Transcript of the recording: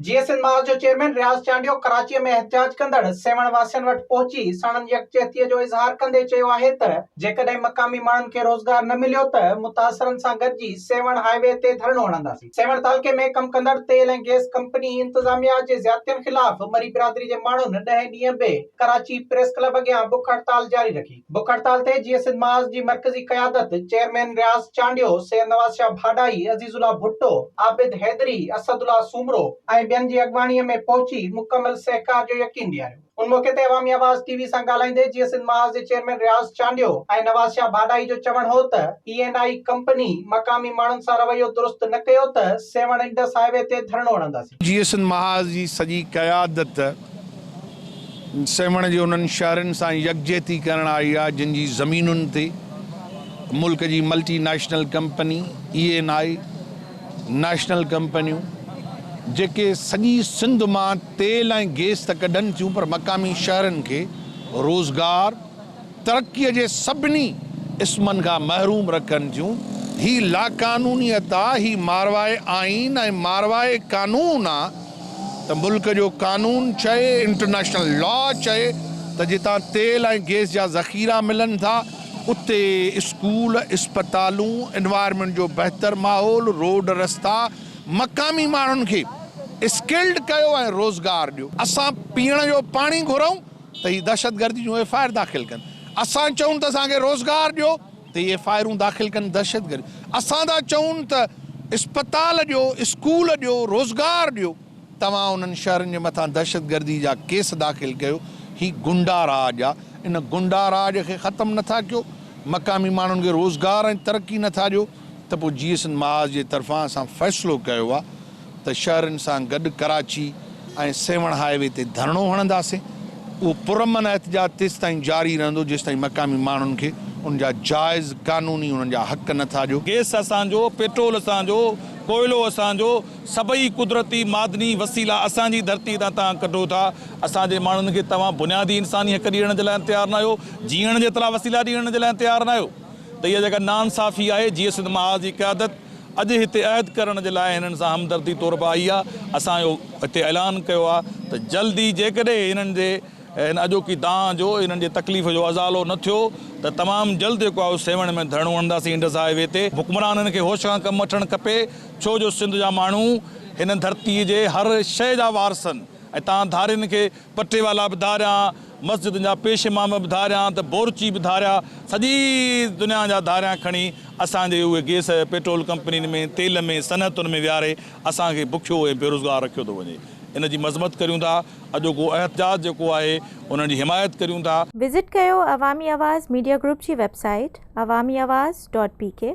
جيئي سنڌ محاذ جو چيئرمين رياض چانڊيو ڪراچيء ۾ احتجاج ڪندڙ سيوهڻ واسين وٽ پهچي ساڻن يڪجهتيء جو اظهار ڪندي چيو آهي ته جيڪڏهن مقامي ماڻهن کي روزگار نه مليو ته متاثرن سان گڏجي سيوهڻ هاء وي تي ڌرڻو هڻنداسين. سيوهڻ تعلقي ۾ ڪم ڪندڙ تيل ۽ گئس ڪمپني انتظاميا جي زيادتين خلاف مري برادري جي ماڻهن ڏهين ڏينهن به ڪراچي پريس ڪلب اڳيان بک هڙتال جاري رکي. بک هڙتال تي جيئي سنڌ محاذ جي مرڪزي قيادت چيئرمين رياض چانڊيو، سيد نواز شاهه ڀاڏائي، عزيز الله ڀٽو، عابد حيدري، اسد الله سومرو ۽ ٻين جي اڳواڻي ۾ پهچي مڪمل سهڪار جو يقين ڏياريو. ان موقعي تي عوامي آواز ٽي وي سان ڳالهائيندي جيئي سنڌ محاذ جي چيئرمين رياض چانڊيو ۽ نواز شاهه ڀاڏائي جو چوڻ هو ته اي اين آئي ڪمپني مقامي ماڻهن سان رويو درست نه ڪيو ته سيوهڻ انڊس هاء وي تي ڌرڻو هڻنداسين. جيئي سنڌ محاذ جي سڄي قيادت سيوهڻ جي انهن شهرين سان يڪجهتي ڪرڻ آئي آهي جن جي زمينن تي ملڪ جي multinational company E N I national ڪمپنيون جيڪي سڄي سنڌ مان تيل ۽ گيس ته ڪڍن ٿيون پر مقامي شهرين کي روزگار ترقي جي سڀني اسمن کان محروم رکن ٿيون، هي لاقانونيت آ، هي ماروائي آئين ۽ ماروائي قانون آ ته ملڪ جو قانون چئي، انٽرنيشنل لا چئي ته جتان تيل ۽ گيس جا ذخيرا ملن ٿا اتي اسڪول، اسپتالون، انوائرمينٽ جو بهتر ماحول، روڊ رستا، مقامي ماڻهن کي اسڪلڊ ڪيو ۽ روزگار ڏيو. اسان پيئڻ جو پاڻي گهرون ته هي دهشتگردي جون ايف I R داخل ڪن، اسان چئون ته اسان کي روزگار ڏيو ته هي ايف I آرون داخل ڪن دهشتگردي، اسان ٿا چئون ته اسپتال ڏيو، اسڪول ڏيو، روزگار ڏيو، توهان انهن شهرن جي مٿان دهشتگردي جا ڪيس داخل ڪيو، هي گنڊا راڄ آ، ان گنڊا راڄ کي ختم نٿا ڪيو، مقامي ماڻهن کي روزگار ۽ ترقي نٿا ڏيو ته پوء جيئي سنڌ محاذ جي طرفان اسان فيصلو ڪيو آ ته شهرين سان گڏ ڪراچي ۽ سيوهڻ هاء وي تي ڌرڻو هڻنداسين، اهو پرامن احتجاج تيستائين جاري رهندو جيستائين مقامي ماڻهن کي ان جا جائز قانوني انهن جا حق نه ٿا ڏيو. گئس اسان جو، پيٽرول اسان جو، ڪوئلو اسان جو، سڀئي قدرتي معدني وسيلا اسان جي ڌرتي تان توهان ڪڍو ٿا، اسان جي ماڻهن کي توهان بنيادي انساني حق ڏيڻ جي لاء تيار ناهيو، جيئڻ جيترا وسيلا ڏيڻ جي لاء تيار ناهيو ته اها جيڪا ناانصافي آهي جيئي سنڌ محاذ جي قيادت اڄ هتي عهد ڪرڻ جي لاء هنن سان همدردي طور به آئي آهي، اسان اهو هتي اعلان ڪيو آهي ته جلد ئي جيڪڏهن هنن جي هن اڄوڪي دانهن جو هنن جي تڪليف جو ازالو نه ٿيو ته تمام جلد جيڪو آهي سيوهڻ ۾ ڌرڻو هڻنداسين انڊس هاء وي تي. حڪمرانن کي هوش کان ڪم وٺڻ کپي ڇو جو سنڌ جا ماڻهو هن ڌرتي جي هر شيء جا وارث آهن ۽ تان ڌارين کي پٽيوالا به ڌاريان، مسجدن جا پيش امام به ڌاريان ته بورچي به ڌاريا، سڄي دنيا جا ڌاريان کڻي اسان جي اهي گيس پيٽرول ڪمپنين ۾ تيل ۾ صنعتن ۾ ويهاري اسان کي بکيو ۽ بيروزگار رکيو ٿو وڃي. ان جي مذمت ڪريون ٿا. اڄوڪو احتجاج جيڪو آهي انهن جي حمايت ڪريون ٿا. وزٽ ڪيو عوامي آواز ميڊيا گروپ جي website Awami Awaz dot P K.